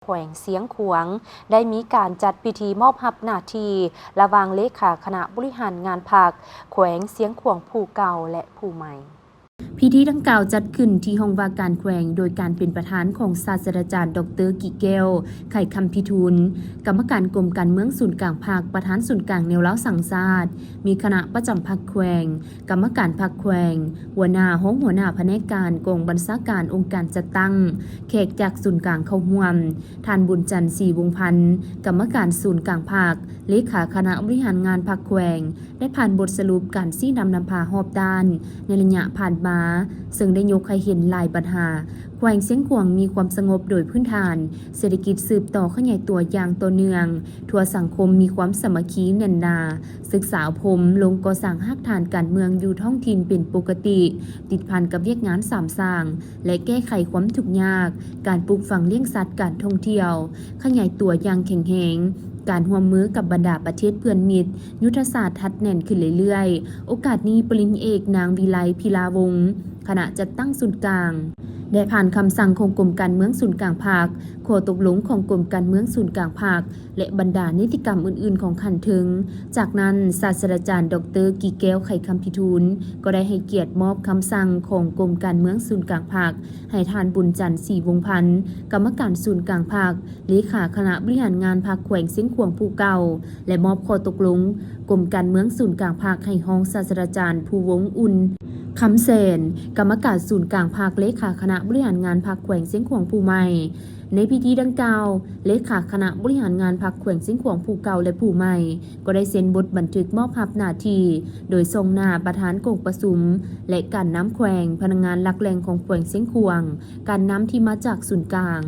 ແຂວງຊຽງຂວາງ ໄດ້ມີການຈັດພິທີມອບຮັບໜ້າທີ່ລະຫວ່າງເລຂາຄະນະບໍລິຫານງານພັກແຂວງຊຽງຂວາງຜູ້ເກົ່າ ແລະ ຜູ້ໃໝ່. ພິທີດັ່ງກ່າວຈັດຂຶ້ນທີ່ຫ້ອງວ່າການແຂວງ ໂດຍການເປັນປະທານຂອງສາດສະດາຈານ ດອກເຕີ ກິແກ້ວ ໄຂຄຳພິທູນ ກຳມະການກົມການເມືອງສູນກາງພັກ, ປະທານສູນກາງແນວລາວສ້າງຊາດ, ມີຄະນະປະຈຳພັກແຂວງ, ກຳມະການພັກແຂວງ, ຫົວໜ້າ, ຮອງຫົວໜ້າພະແນກການ, ກອງບັນຊາການ, ອົງການຈັດຕັ້ງ, ແຂກຈາກສູນກາງເຂົ້າຮ່ວມ, ທ່ານ ບຸນຈັນ ສີວົງພັນ ກຳມະການສູນກາງພັກ, ເລຂາຄະນະບໍລິຫານງານພັກແຂວງ ໄດ້ຜ່ານບົດສະຫຼຸບການຊີ້ນຳນຳພາຮອບດ້ານໃນໄລຍະຜ່ານມາ, ເຊິ່ງໄດ້ຍົກໃຫ້ເຫັນຫຼາຍບັນຫາ. ແຂວງຊຽງຂວາງມີຄວາມສະຫງົບໂດຍພື້ນຖານ, ເສດຖະກິດສືບຕໍ່ຂະຫຍາຍຕົວຢ່າງຕໍ່ເນື່ອງ, ທົ່ວສັງຄົມມີຄວາມສາມັກຄີແໜ້ນໜາ, ສຶກສາອົບຮົມ, ລົງກໍ່ສ້າງຮາກຖານການເມືອງຢູ່ທ້ອງຖິ່ນເປັນປົກກະຕິ, ຕິດພັນກັບວຽກງານສາມສ້າງ ແລະ ແກ້ໄຂຄວາມທຸກຍາກ, ການປູກຝັງລ້ຽງສັດ, ການທ່ອງທ່ຽວ ຂະຫຍາຍຕົວຢ່າງແຂງແຮງ, ການຮ່ວມມືກັບບັນດາປະເທດເພື່ອນມິດ, ຍຸດທະສາດຮັດແໜ້ນຂຶ້ນເລື້ອຍໆ. ໂອກາດນີ້ ປະລິນຍາເອກ ນາງ ວິໄລ ພິລາວົງ ຄະນະຈັດຕັ້ງສູນກາງ ໄດ້ຜ່ານຄຳສັ່ງຂອງກົມການເມືອງສູນກາງພັກ, ຂໍ້ຕົກລົງຂອງກົມການເມືອງສູນກາງພັກ ແລະ ບັນດານິຕິກຳອື່ນໆຂອງຂັ້ນເທິງ. ຈາກນັ້ນ ສາດສະດາຈານ ດອກເຕີ ກິແກ້ວ ໄຂຄຳພິທູນ ກໍໄດ້ໃຫ້ກຽດມອບຄຳສັ່ງຂອງກົມການເມືອງສູນກາງພັກ ໃຫ້ທ່ານ ບຸນຈັນ ສີວົງພັນ ກຳມະການສູນກາງພັກ, ເລຂາຄະນະບໍລິຫານງານພັກແຂວງຊຽງຂວາງຜູ້ເກົ່າ ແລະ ມອບຂໍ້ຕົກລົງກົມການເມືອງສູນກາງພັກໃຫ້ຮອງສາດສະດາຈານ ພູວົງອຸ່ນ ຄຳແສນ ກຳມະການສູນກາງພັກ, ເລຂາຄະນະບໍລິຫານງານພັກແຂວງຊຽງຂວາງຜູ້ໃໝ່. ໃນພິທີດັ່ງກ່າວ, ເລຂາຄະນະບໍລິຫານງານພັກແຂວງຊຽງຂວາງຜູ້ເກົ່າ ແລະ ຜູ້ໃໝ່ ກໍໄດ້ເຊັນບົດບັນທຶກມອບຮັບໜ້າທີ່ ໂດຍສ່ອງໜ້າປະທານກອງປະຊຸມ ແລະ ການນຳແຂວງ, ພະນັກງານຫຼັກແຫຼ່ງຂອງແຂວງຊຽງຂວາງ, ການນຳທີ່ມາຈາກສູນກາງ.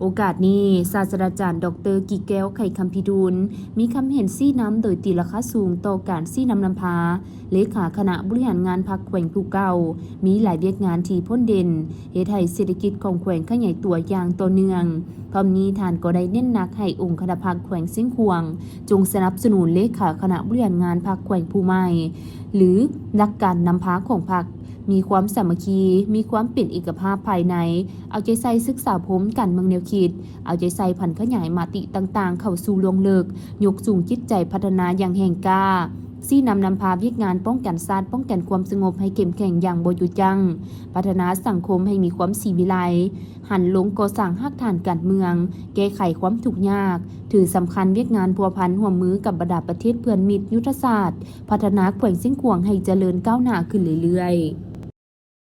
ໂອກາດນີ້ ສາດສະດາຈານ ດອກເຕີ ກິແກ້ວ ໄຂຄຳພິທູນ ມີຄຳເຫັນຊີ້ນຳໂດຍຕີລາຄາສູງຕໍ່ການຊີ້ນຳນຳພາ ເລຂາຄະນະບໍລິຫານງານພັກແຂວງຜູ້ເກົ່າ ມີຫຼາຍວຽກງານທີ່ພົ້ນເດັ່ນ, ເຮັດໃຫ້ເສດຖະກິດຂອງແຂວງຂະຫຍາຍຕົວຢ່າງຕໍ່ເນື່ອງ. ພ້ອມນີ້ທ່ານກໍໄດ້ເນັ້ນໜັກໃຫ້ອົງຄະນະພັກແຂວງຊຽງຂວາງ ຈົ່ງສະໜັບສະໜູນເລຂາຄະນະບໍລິຫານງານພັກແຂວງຜູ້ໃໝ່ ຫຼື ຫຼັກການນຳພາຂອງພັກ ມີຄວາມສາມັກຄີ, ມີຄວາມເປັນເອກະພາບພາຍໃນ, ເອົາໃຈໃສ່ສຶກສາອົບຮົມການເມືອງແນວຄິດ, ເອົາໃຈໃສ່ຜັນຂະຫຍາຍມະຕິຕ່າງໆເຂົ້າສູ່ລວງເລິກ, ຍົກສູງຈິດໃຈພັດທະນາຢ່າງແຮງກ້າ, ຊີ້ນຳນຳພາວຽກງານປ້ອງກັນຊາດ, ປ້ອງກັນຄວາມສະຫງົບໃຫ້ເຂັ້ມແຂງຢ່າງບໍ່ຢຸດຢັ້ງ, ພັດທະນາສັງຄົມໃຫ້ມີຄວາມສີວິໄລ, ຫັນລົງກໍ່ສ້າງຮາກຖານການເມືອງ, ແກ້ໄຂຄວາມທຸກຍາກ, ຖືສຳຄັນວຽກງານພົວພັນຮ່ວມມືກັບບັນດາປະເທດເພື່ອນມິດ, ຍຸດທະສາດພັດທະນາແຂວງຊຽງຂວາງໃຫ້ຈະເລີນກ້າວໜ້າຂຶ້ນເລື້ອຍໆ.